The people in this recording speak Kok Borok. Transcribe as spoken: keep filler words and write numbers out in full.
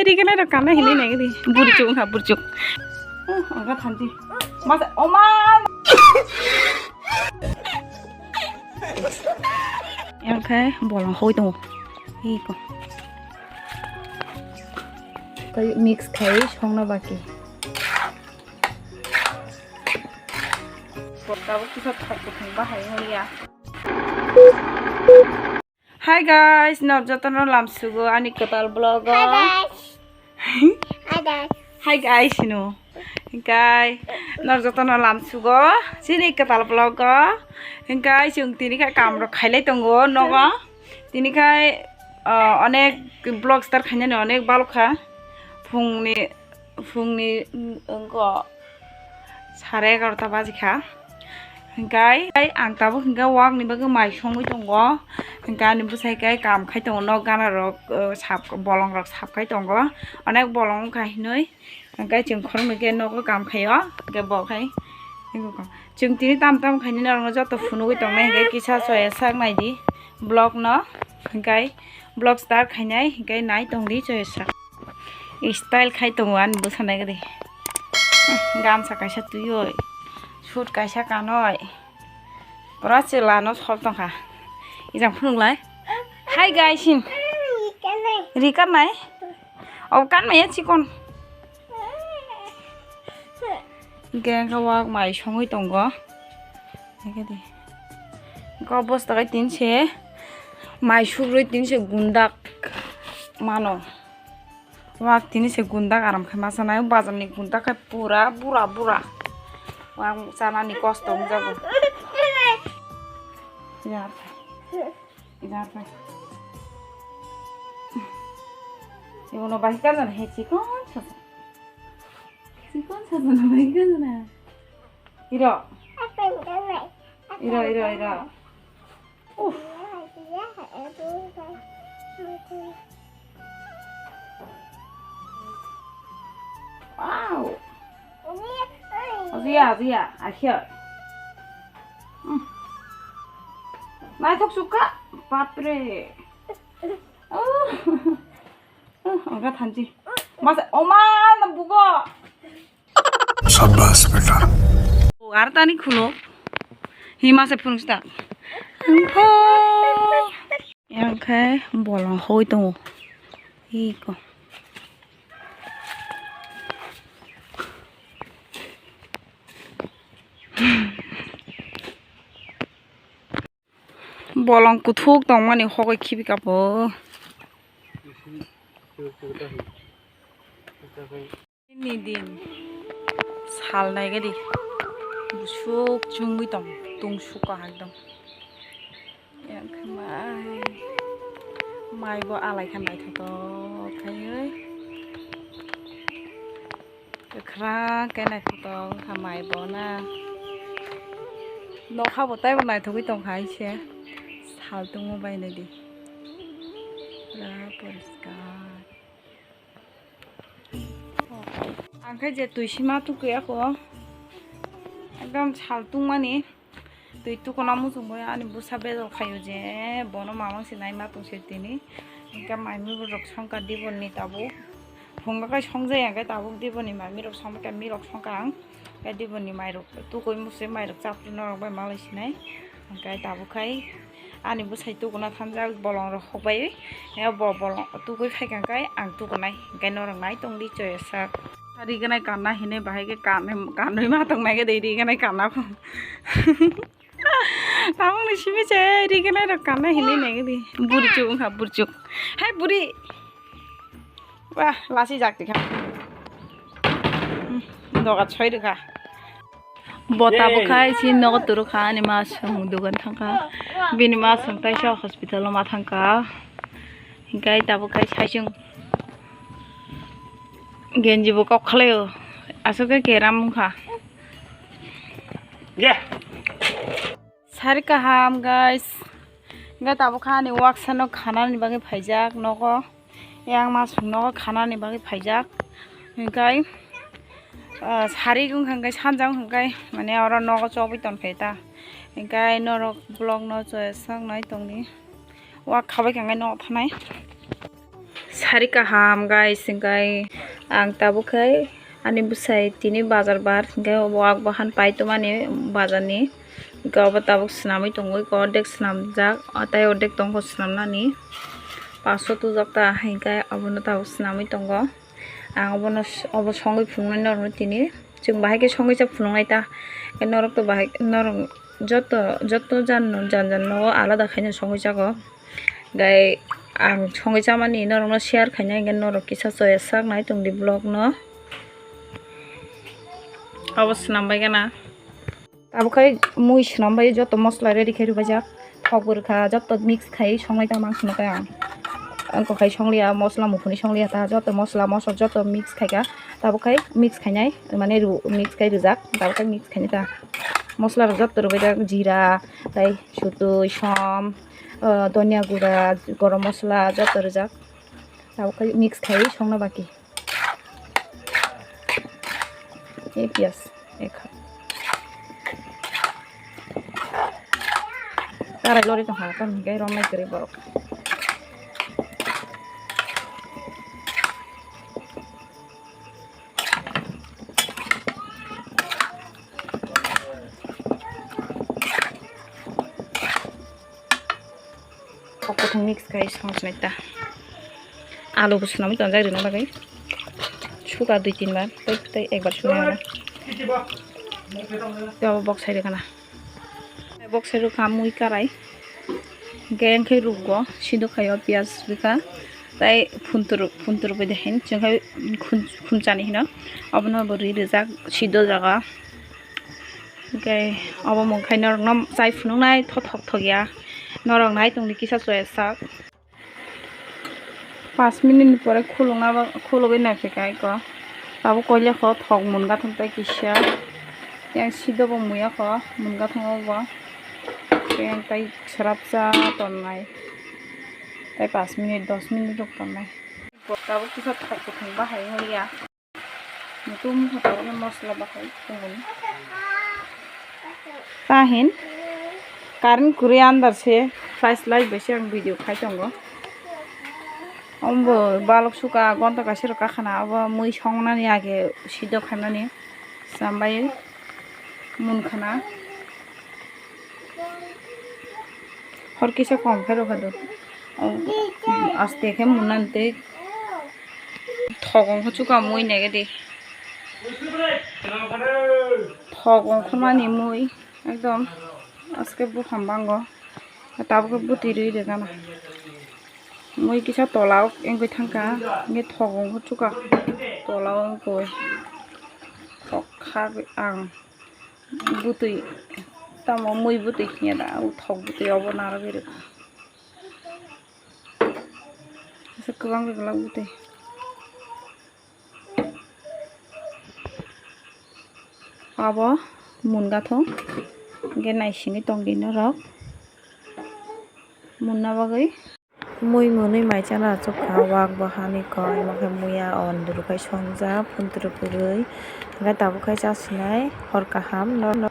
Ri kena ro kana hini nai di. Burchuk ha burchuk. Aga thanti. Mas oma. Yang khai bolong hoi tongo. Iko. Tei mix khai songna baki. Portabo kisa thok kuthung bahai hoi ya. Hi guys, nok jotono lamsugo ani kwtal vlog o. Hi guys. Hi guys. Hi guys hino. Guys, nok jotono lamsugo chini kwtal vlog o. Guys, chwng tini kha kam rok khailai tongo nogo. Tini khai, ah, onek vlog start khainani onek balokha. Phungni, phungni, mm, wngkha sare egarota bajikha. Hinkhe ang tabuk hinkhe wakni bagwi mai songwi tongo. Hinkhe ani bwsai khe kam khai tongo, nok gana rok, ah, sap, bolong rok sap khai tongo. Onek bolong wngkha hinwi. Hingke chwng khoroknwi khe nogo kam khaio, hingke bo khai. Chwng tini tam tam khainani norokno joto phunugwi tongnai, hingke kisa choya sak naidi vlog no, hingke vlog start khainai, hingke nai tongdi choya sak. Style khai tongo ani bwsa naigwi. Gamsa kaisa twiwi, suit kaisa kanwi. Pura chwla no sol tongkha. Ijang phunuk lai. Hi guys hin. Ri karnai. Obo kan maya chikon. Hingke wngkha wak mai songwi tongo. Hingke di. Hingke o bosta kai tin se mai sugrui tin se gundak mano. Wak tini se gundak aram khe masa nai, bazar ni gundak khe pura bura bura. Wak chanani kosto wngjago. Yar. Yar. Ibono bahika jana he chikon sasa. Chikon sasa no bahika jana. Iro. Iro, iro, iro. Uff. Wow. Aziya, aziya, akhir. Hmm. Naithok sukha, bapre. Oh. Oh, angka thanji. Masa, oma, na bugo. Sabas beta. O, ar tani khulo. Hi masa phunuk sta. Yang khai bolong hoi tongo. Iko. Bolong kuthuk tongmani hogoi khibi kapo. Ni din sal naigadi busuk chungwi tong, tungsuk kaham tong. Yang khe mai, mai bo alai kha naithotok khaiwi. Kwkhwrang khe naithotok wngkha mai bo na. Nokha bo taibo naithogwi tongkha hai se. Sal tungma bai naidi. Pura poriskar. Ang khe je twi sima tukuyako. Ekdom sal tungmani. Twi tukuna muchungwi ani bwsa bejal khaio je bono mamang se naima tongse tini. Hingke maimi rok songkha diboni tabuk. Phungo kai songjaya hingke tabuk diboni maimi rok songkha, mirok songkha ang. Hingke diboni mairok tukui muchungwi mairok chapri norok bai malai sinai. Hingke tabuk khai ani bwsai tukuna thangjak bolong rok hokbai. Hingke bo bolong tukui phaikha hingke ang tukunai. Hingke norok nai tongdi choya sak. Riganai kanna hinui bahai khe kanwi ma tongnai khe de riganai kanna. Tabukni simi se riganai rok kanna hinui nai di. Burchuk wngkha burchuk. Hai buri. Wah, lasi jak tikha. Hmm, doga choi rikha. Bo tabuk khai si nogo turu kha ani ma song dogan thangkha. Bini ma song taisa hospital o ma thangkha. Hinkhe tabuk khai saichung. Genji bo kok khlaio. Aswk khe keram wngkha. Sari kaham, guys. Hingke tabuk kha ani waksa no khanani bagwi phaijak nogo. Yang ma song nogo khanani bagwi phaijak. Hingkai, ah, sari wngkha hingkai sanja wngkha hingkai mane oro nogo chobwi tongkha ta. Hingkai norok vlog no choya sak nai tongdi. Wak khabai kha hingkai nogo thanai. Sari kaham guys, hingkai ang tabuk khai ani bwsai tini bazar bar, hingkai obo wak bahan pai tongmani bazarni, hingkai obo tabuk swnamwi tongwi, ordek swnamjak, tei ordek tongkho swnamnani, paso tujak ta, hingkai obono tabuk swnamwi tongo. Ang obono, obo songwi phunuknai norokno tini, chwng bahai khe songwi cha phunuknai ta, norok to bahai, norok joto, joto jan, jan, jan nogo alada khaino songwi chago. Gai ang songwi chamani norokno share khaina, hingke norok kisa choya sak nai tongdi vlog no. Obo swnam bai gana. Abo khai mui swnam bai joto mosla ready khai rwbaijak. Thok bo rwkha, joto mix khai songnai ta mang swnam khe ang. Ang kok khai songliya, mosla muphuni songliya ta, joto mosla mosok joto mix khaika. Tabuk khai mix khainai, mane ru-, mix khai rwjak, tabuk khai mix khainai ta. Mosla rok joto rwbaijak, jira, tai sutui, som, ah, dhania gura, gorom mosla joto rwjak. Tabuk khai mix khai songna baki. Ei piyas, ekha. Tarai lori tongkha, tamo hingke romnai kwrwi borok. Kok kuthung mix khai songchonai ta. Alu bo swnamwi tonjak rina bagwi. Suka dui tin bar, tei, tei ekbar swnamwi aro. Tei abo bok sai rwkha na. Bok sai rwkha mui karai. Hingke ang khe rugo, sidok khaio piyaj rwkha. Tei phuntur, phuntur bai de hin, chwng khai khun-, khunchani hino. Obono bo ri rijak, sido jaga. Hingke obo mung khai norokno chai phunuknai tho thok thok ya. Norok nai tongdi kisa choya sak. Pash minute ni pore khulukna ba, khulugwi naiphaikha eko. Tabuk koilekho thok munga thung tei kisa. Yang sido bo muya kho munga thung o bo. Yang tai srapsa tonnai. Tai pash minute, dos minute rok tonnai. Tabuk kisa thok kuthung bahai wngya. Mutum khe tabukhe mosla bahai tongmani. Tahin current kwrwi andar se, flashlight bai se ang video khai tongo. Omo balok suka gonta kaisa rok kakhana, obo mui songnani age sido khaimani chambai munkhana. Hor kisa kom khe rwkha do. O, aste khe munan tei thok ongkha chuka mui nege di. Thok ongkha mani mui ekdom aske bukham bango. Tabuk khe bwtwi rwi rwgana. Mui kisa tola o wngwi thangkha, hingkhe thok ongkha chuka tola o wngkha. Thok kha ang. Bwtwi, tamo mui bwtwi hinya da, o thok bwtwi obo narwgwi rwkha. Aswk kwbangkhe glak bwtwi. Abo munga thung, hingkhe naisingwi tongdi norok munna bagwi. Mui mwnwi mai chana achukha, wak bo hani kok, amo khe muya on duru khai songjak, phunthru kwrwi, hingkhe tabuk khai chasinai, hor kaham, nor-, nor-.